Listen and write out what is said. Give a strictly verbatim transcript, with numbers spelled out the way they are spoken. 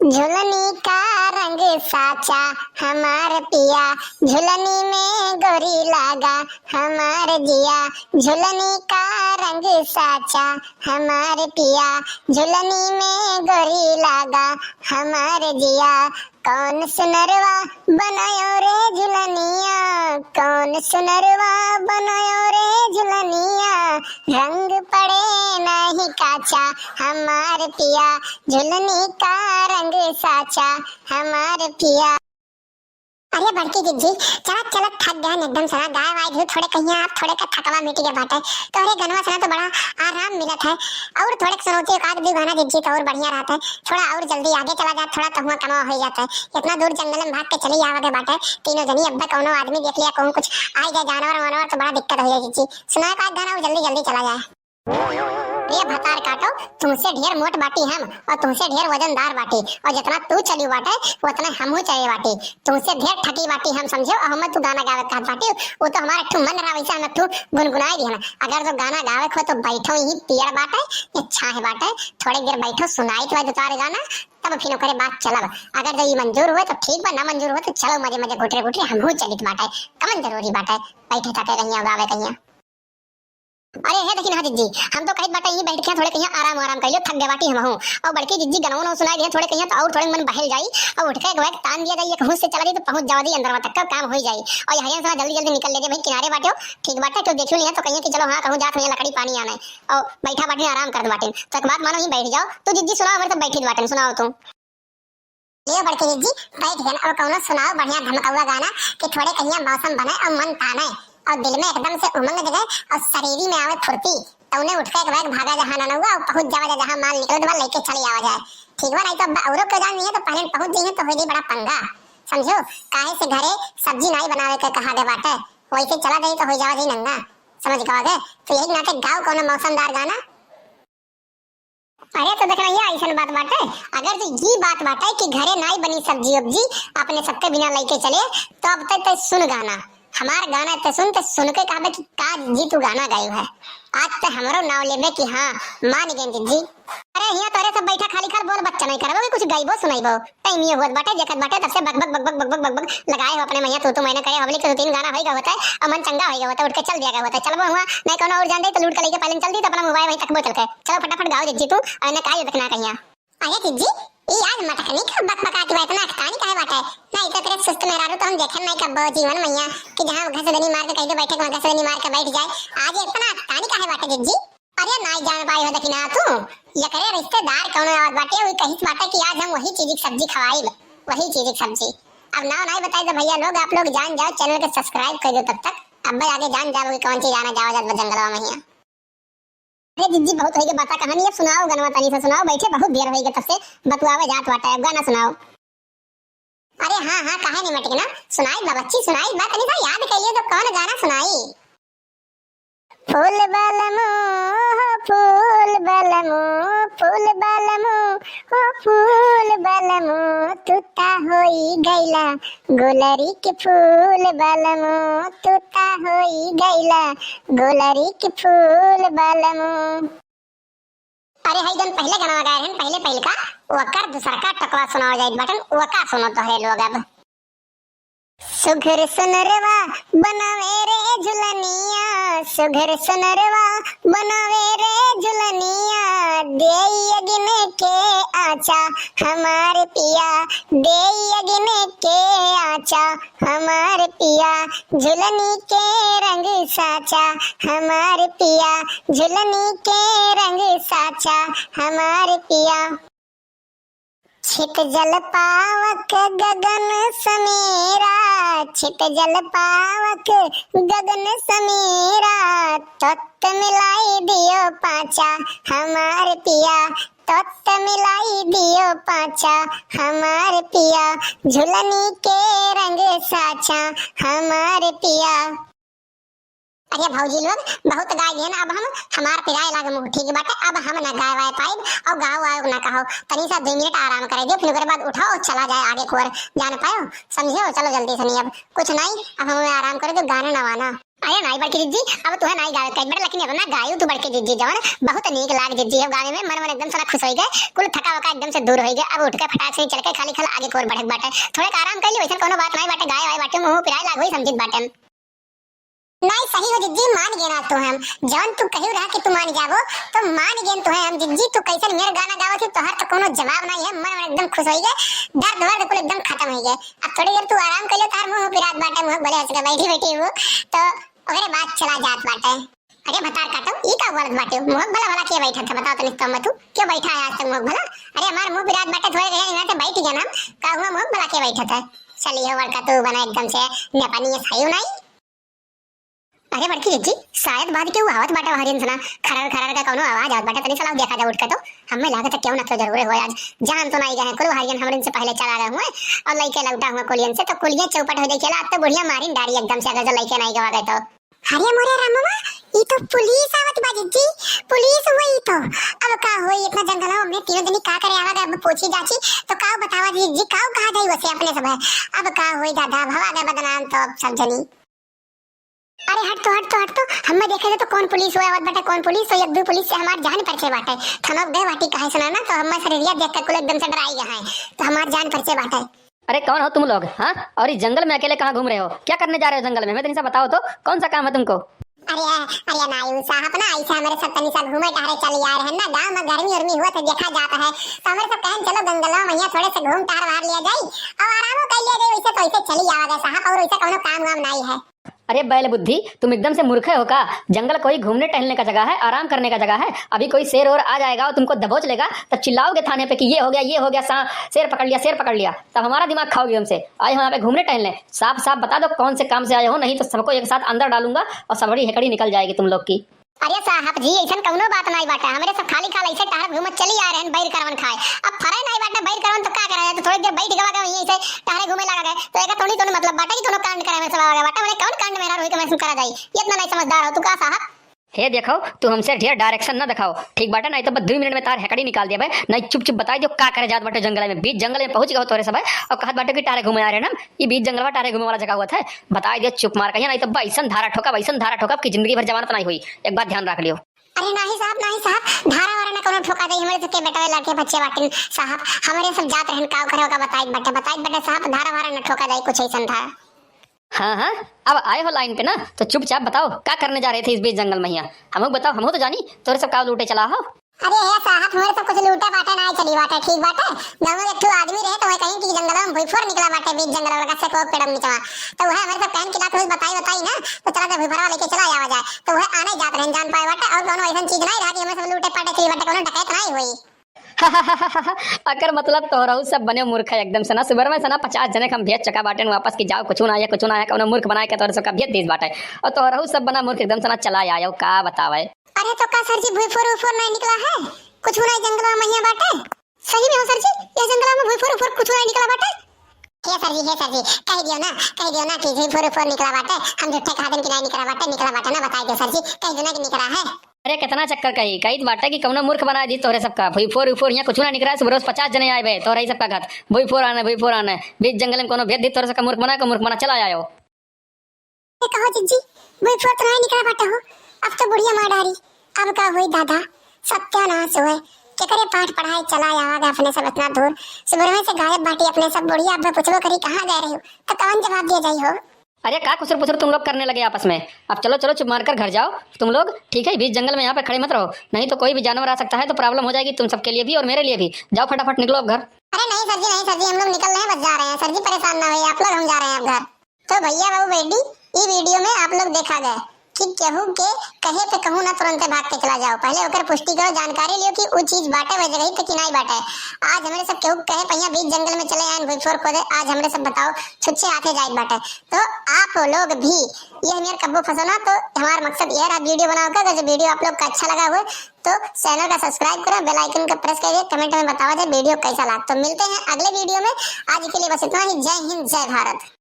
झुलनी का रंग साचा हमार पिया, झुलनी में गोरी लागा हमार जिया। झुलनी का रंग साचा हमार पिया, झुलनी में गोरी लागा हमार जिया। कौन सुनरवा बनायो रे झुलनिया, कौन सुनरवा बनायो रे झुलनिया, रंग पड़े नहीं काचा हमार पिया, झुलनी का रंग साचा हमार पिया। अरे बड़की जिज्जी, चलत चलत थक गए एकदम से ना, गाय वाय धू थोड़े कहिया, आप थोड़े का थकवा मिट गया बाटे। तोहरे गनवा से ना तो बड़ा आराम मिलत है, और थोड़े सुनौती एक आध दू गाना जिज्जी तो और बढ़िया रहत है। थोड़ा और जल्दी आगे चला जात, थोड़ा तो हुआ कमवा हो जात है। इतना दूर जंगल में भाग के चली आवे के बाटे, तीनों जनी अब्बे कौनो आदमी देख लिया, कहूँ कुछ आई जाए जानवर वानवर तो बड़ा दिक्कत हो जाए जिज्जी। सुनाए का गाना और जल्दी जल्दी चला जाए। रे भतार काटो, तुमसे ढेर मोट बाटी हम और तुमसे ढेर वजनदार बाटी, और जितना तू चली बाटे उतना हमहू चले बाटी। तुमसे ढेर ठकी बाटी हम, समझो, और हमें तू गाना गावे कहत बाटी, वो तो हमारा एक ठो मन रहा वैसे हम एक ठो गुनगुनाए दिया ना। अगर तो गाना गावे को तो बैठो ही पेड़ बाटे या छाह बाटे, थोड़े देर बैठो सुनाई तो दो चार गाना, तब फिर ओकरे बाद चलब। अगर तो ये मंजूर हुए तो ठीक बा, ना मंजूर हुए तो चलो मजे मजे घुटरे घुटरे हमहू चलित बाटे, कमन जरूरी बाटे बैठे थके कहिया गावे कहिया। अरे हे देखी ना जिज्जी, हम तो कहित बाटे यहीं बैठ के थोड़े कहिया आराम आराम कर लियो, थक गए बाटी हमहू। और बड़की जिज्जी गनवा नौ सुनाई दिया थोड़े कहिया तो और थोड़े मन बहल जाई, और उठ के एक बैग तान दिया जाई, एक हुस से चला जाई तो पहुँच जावा जाई अंदरवा तक का काम हो जाई। और यहाँ से जल्दी जल्दी निकल ले जाए भाई, किनारे बाटे हो, ठीक बाटे, तो देखियो नहीं है तो कहिए कि चलो हाँ कहूँ जात नहीं लकड़ी पानी आने, और बैठा बाटी आराम करत बाटी, तो एक बात मानो ही बैठ जाओ। तो जिज्जी सुनाओ, हमारे सब बैठी बाटी सुनाओ तुम। लियो बड़की जिज्जी, बैठ गन और कौनो सुनाओ बढ़िया धमकौआ गाना कि थोड़े कहिया मौसम बने और मन ताने और दिल में एकदम से उमंग जगे और शरीरी में आवे फुर्ती, तौने उठ के एक बैग भागा जहाँ ननौआ और पहुँच जावा जाए जहाँ माल निकलत बा लेके चली आवा जाए। ठीक बा, नहीं तो अब औरो के जान नहीं है तो पहले पहुँच जाइए तो हो जाई बड़ा पंगा, समझो। काहे से घरे सब्जी नाई बनावे के कहा गए बाटे, वैसे चला जाई तो हो जावा जाई नंगा, समझ गवा गए। तो यही नाते गाओ कौनो मौसमदार गाना। अरे तो देखना, ये ऐसन बात बाटे, अगर तो ये बात बाटे कि घरे नाई बनी सब्जी उब्जी, अपने सबके बिना लइके चले, तो अब तक तो सुन गाना, हमार गाना तो सुन, तो सुन के कहबे कि का जी तू गाना गायु है। आज तो हमरो नाव लेबे कि हाँ, मान गए जी। अरे हियाँ तोरे सब बैठा खाली खाल बोल बच्चा नहीं करबो कि कुछ गाइबो सुनाइबो। टाइम ये होत बाटे, देखत बाटे, तब से बक बक, बक बक, बक बक, बक बक लगाए हो अपने मैया, तू, तू मैंने करे, हवली के दो तीन गाना होई गए होता है, और मन चंगा होई गए होता है, उठ के चल दिया गए होता है। चलबो हुआ, नहीं कोनो और जान दे, तो लूट के लेके पहले चल दी, तो अपना मोबाइल वहीं तक बोतल के। चलो फटाफट गाओ जिज्जी तू, और इन्हें काहे देखना कहिया। अरे जिज्जी, ई आज मटकनी का बक बका के इतना अखतानी काहे बाटे? नहीं तो तेरे सुस्त मेहरारू तो हम देखे नहीं कब्बो जीवन मैया, कि जहाँ घसदनी मार के कह दे बैठे, वहाँ घसदनी मार के बैठ जाए। आज इतना अखतानी काहे बाटे जिज्जी? अरे नाई जान पाई हो देखी ना तू, एकरे रिश्तेदार कौनो आवत बाटे, वही कहित बाटे कि आज हम वही चीज की सब्जी खवाइब, वही चीज की सब्जी। अब नाव नाई बताई तो भैया लोग, आप लोग जान जाओ, चैनल के सब्सक्राइब कर दो तब तक। अब भाई आगे जान जाओ कि कौन चीज आना जावा जात बा जंगलवा में हियाँ। अरे जिज्जी बहुत होई के बाता कहानी, अब सुनाओ गनवा तनी सा सुनाओ, बैठे बहुत देर होई के तब से बतुआवे जात बाटे, अब गाना सुनाओ। अरे हाँ, हाँ, काहे नहीं मटकी ना? सुनाई बा बच्ची, सुनाई बा, तनी सा याद कइले तो कौन गाना सुनाई? फूल बलमू हो फूल बलमू, फूल बलमू हो फूल बलमू, तू ता होई गइला गुलरी के फूल बलमू, तू ता होई गइला गुलरी के फूल बलमू। अरे, हई जौन पहिले गाना गाए रहन, पहिले पहिलका, ओकर दूसरका टकवा सुनाओ जाइत बाटन, ओका सुनो तोहरे लोग अब। सुघर सुनरवा बनावे रे झुलनिया, सुघर सुनरवा बनावे रे झुलनिया, देई अगिन के आचा हमार पिया, देई अगिन के आचा हमार पिया, झुलनी के रंग साचा हमार पिया, झुलनी के रंग साचा हमार पिया। छित जल पावक गगन समीरा, छित जल पावक गगन समीरा, तत्त मिलाई दियो पाचा हमार पिया, तत्त मिलाई दियो पाचा हमार पिया, झुलनी के रंग साचा हमार पिया। अरे भौजी लोग, बहुत गाय गए ना, अब हम हमार पिराए लाग मुँह ठीक बाटे, अब हम ना गाय वाय पाइब और गाओ वाओ ना कहो, तनी सा दो मिनट आराम करे दियो, फिर ओकरे बाद उठाओ और चला जाए आगे कोर, जान पायो, समझे हो? चलो जल्दी से नहीं अब कुछ नहीं, अब हमें आराम करे दो, गाना नवाना। अरे नाई बड़की जिज्जी, अब तुहे नाई गावे के बाटे, लेकिन इतना गायू तू बड़की जिज्जी, जवन बहुत नीक लाग जिज्जी, अब गावे में मन, मन एकदम से ना खुश होई गए, कुल थका वका एकदम से दूर होई गए। अब उठ के फटाक से चल के खाली खाल आगे कोर बढ़े के बाटे। थोड़े का आराम कर ली, वैसे कोनो बात नाई बाटे, गाय वाय बाटे, मुंह पिराए लाग होई समझित बाटे। नाई सही हो जिज्जी, मान गए ना तो हम, जवन तू कही रहा कि तू मान जाबो, तो मान गए तो हम जिज्जी, तू कैसन मेर गाना गावत ही, तोहर तो कोनो जवाब नाई है, मन, मन एकदम खुश होई गए, दर्द वर्द कुल एकदम खत्म होई गए। अब थोड़ी देर तू आराम कर ले, तार मुंह पिरात बाटे, मुंह भले हंस के बैठी बैठी हो, तो ओकरे बाद चला जात बाटे। अरे भतार काटो, ई का बोलत बाटे? मुहक भला भला के बैठत है? बताओ तनी तो मत, क्यों बैठा है आज तक मुहक भला? अरे हमार मुंह पिरात बाटे, थोड़े देर यहाँ से बैठ गया ना, का हुआ मुहक भला के बैठत है? चलिए बड़का तू बना एकदम से नेपानी ये सायु नाई। अरे बड़की जिज्जी, शायद बाद के वो आवत बाटे बाहरियन से ना, खरर खरर का कौनो आवाज आवत बाटे, तनी चलाओ देखा जा उठ के तो। हमें लागत है क्यों ना क्यों जरूरे हो आज, जान तो नाई गए हैं, कुल बाहरियन हमरे से पहले चला गए हुए और लइके लौटा हुआ कुलियन से, तो कुलिया चौपट हो जाए खेला, अब तो बुढ़िया मारिन डारी एकदम से अगर जो लइके नाई गवा गए तो। अरे मोरे रामवा, ई तो पुलिस आवत बा जिज्जी, पुलिस हुआ ई तो। अब का होई इतना जंगल में हमने तीनों जनी का करे आवा गए, अब पूछी जाची तो का बतावा जिज्जी, का कहा जाई वैसे अपने सब है। अब का होई दादा, भवा गए बदनाम तो अब सब जनी। अरे हट तो, हट तो, हट तो, हमें देखे दे तो कौन पुलिस हुआ आवत बाटे, कौन पुलिस, तो एक दो पुलिस से हमार जान परिचय बाटे, थनोक दे बाटी कहे सुना ना, तो हमें शरीरिया देख के कुल एकदम से डराई गए हैं, तो हमार जान परिचय बाटे। अरे कौन हो तुम लोग, हाँ? और इस जंगल में अकेले कहाँ घूम रहे हो? क्या करने जा रहे हो जंगल में? हमें तनी सा बताओ तो, कौन सा काम है तुमको? अरे, अरे नाई साहब ना, ऐसे हमरे सब तनी सा घूमे टहरे चली आए रहे ना, गाँव में गर्मी उर्मी हुआ तो देखा जाता है, तो हमरे सब कहन चलो गंगलवा मैया थोड़े से घूम टहर बाहर लिया जाई और आरामो कर लिया जाई, वैसे तो ऐसे चली आवा गए साहब, और वैसे कौनो काम वाम नाई है। अरे बैल बुद्धि, तुम एकदम से मूर्ख हो का? जंगल कोई घूमने टहलने का जगह है, आराम करने का जगह है। अभी कोई शेर और आ जाएगा और तुमको दबोच लेगा, तब चिल्लाओगे थाने पे कि ये हो गया, ये हो गया, सा-, शेर पकड़ लिया, शेर पकड़ लिया, तब हमारा दिमाग खाओगे हमसे। आए हो यहाँ पे घूमने टहलने, साफ साफ बता दो कौन से काम से आए हो, नहीं तो सबको एक साथ अंदर डालूंगा और सबड़ी हेकड़ी निकल जाएगी तुम लोग की। अरे साहब जी, ऐसन कौनो बात नाई बाटे, हमरे सब खाली खाल ऐसे टहरत घूमत चली आ रहे हैं बैर करवन खाए। अब फरे नाई बाटे बैर करवन तो का करा जाए, तो थोड़ी देर बैठ गवा गए वहीं ऐसे टहरे घूमे लगा गए, तो एका थोड़ी, थोड़ी मतलब बाटे कि कोनो कांड करे में सब आ गए बाटे, मैंने कौन कांड मेरा रोहित में करा जाई, ये इतना नहीं समझदार हो तू का साहब? हे देखो, तू हमसे ढेर direction न दिखाओ, ठीक बाटे? नहीं तो बस दुई मिनट में तार हेकड़ी निकाल देबे। नहीं, चुप चुप बताई दियो का करे जात बाटे जंगल में, बीच जंगल में पहुंच गए हो तोरे सब है, और कहत बाटे कि टारे घूमे आ रहे हैं हम, ई बीच जंगलवा टारे घूमे वाला जगह होत है, बताई दियो चुप मार कहिया, नहीं तो बस ऐसन धारा ठोकब, ऐसन धारा ठोकब कि जिंदगी भर जमानत नहीं हुई, एक बात ध्यान रख लियो। अरे नाही साहब, नाही साहब, धारा वारा ना कोनो ठोका दे, हमरे सबके बेटवे लड़के बच्चे बाटिन साहब, हमरे सब जात रहन काव करे ओका बताई बाटे, बताई बाटे साहब, धारा वारा ना ठोका दे कुछ ऐसन धारा। हाँ, हाँ, अब आए हो line पे ना, तो चुपचाप बताओ, का करने जा रहे थे इस बीच जंगल में हियाँ? हमहू बताओ, हमहू तो जानी, तोरे सब का लूटे चला हो। अरे हे साहब, हमरे सब कुछ लूटे बाटे, ना चली बाटे, ठीक बाटे। गाँव में एक ठो आदमी रहे, तो वह कहीं कि जंगल में भूईफोर निकला बाटे, बीच जंगल में, गस्से को पेड़ में निचवा। तो वह हमरे सब कहन कि ला, तू बताई, बताई ना, तो चला जा भूईफोरवा लेके चला आवा जाए। तो वह आने जात रहन, जान पाए बाटे, और कोनो ऐसन चीज नहीं रहा कि हमरे सब लूटे पाटे चली बाटे, कोनो डकैत नहीं हुई। अकर मतलब तोहरहू सब बने मूर्ख है एकदम से ना, सुबह में से ना पचास जने के हम भेज चुका बाटे वापस कि जाओ, कुछ ना है, कुछ ना है, कोनो मूर्ख बनाए के तोहरे सबका भेज दीस बाटे, और तोहरहू सब बना मूर्ख एकदम से ना चला आयो, का बतावे। अरे तो का सर जी भूईफोर उफोर नहीं निकला है? कुछ नहीं जंगल में हियाँ बाटे? सही में हो सर जी, यह जंगल में भूईफोर उफोर कुछ नहीं निकला बाटे? हे सर जी, हे सर जी, कह दियो ना, कह दियो ना कि भूईफोर उफोर निकला बाटे। हम झूठे कहा दिन कि नहीं निकला बाटे, निकला बाटे ना, बताई दे सर जी, कह दियो ना कि निकला है। अरे कितना चक्कर कही, कही तो बाटे कि कौनो मूर्ख बना दी तोहरे सबका। भूईफोर उफोर यहाँ कुछ ना निकला है, सुबह रोज पचास जने आए बे तोहरे सबका घर, भूईफोर आने, भूईफोर आने, बीच जंगल में कौनो भेद दी तोहरे सबका, मूर्ख बना को मूर्ख बना चला आयो। ए कहो जिज्जी, भूईफोर तो नहीं निकला बाटे हो, अब तो बुढ़िया मार डारी, अब का होई दादा, सत्यानाश होए, केकरे पाठ पढ़ाए चला आवा गए अपने सब इतना दूर, सुबह से गायब बाटी अपने सब, बुढ़िया अब पूछबो करी कहाँ गए रही हो, तो कौन जवाब दिया जाई हो? अरे का खुसर पुसर तुम लोग करने लगे आपस में? अब चलो चलो चुप मारकर घर जाओ तुम लोग, ठीक है? बीच जंगल में यहाँ पे खड़े मत रहो, नहीं तो कोई भी जानवर आ सकता है तो problem हो जाएगी तुम सबके लिए भी और मेरे लिए भी। जाओ फटाफट निकलो अब घर। अरे नहीं सर जी, नहीं सर जी, हम लोग निकल रहे हैं, बस जा रहे हैं सर जी, परेशान ना होइए आप लोग, हम जा रहे हैं अब घर। तो भैया बाबू बेटी, ई video में आप लोग देखा गए कि केहू के कहे पे कहूँ ना तुरंते भाग के चला जाओ, पहले ओकर पुष्टि करो, जानकारी लियो कि उ चीज बाटे वह जगह पे कि नहीं बाटे। आज हमरे सब केहू कहे पहिया बीच जंगल में चले आए भूईफोर खोदे, आज हमरे सब बताओ छुच्छे हाथे जाए बाटे। तो आप लोग भी ये मेर कब्बो फंसो ना, तो हमारा मकसद यह रहा video बनाओ का। अगर जो video आप लोग का अच्छा लगा हो तो channel का subscribe करो, bell icon का press करिए, comment में बताओ जाए video कैसा लगा। तो मिलते हैं अगले video में, आज के लिए बस इतना ही। जय हिंद, जय भारत।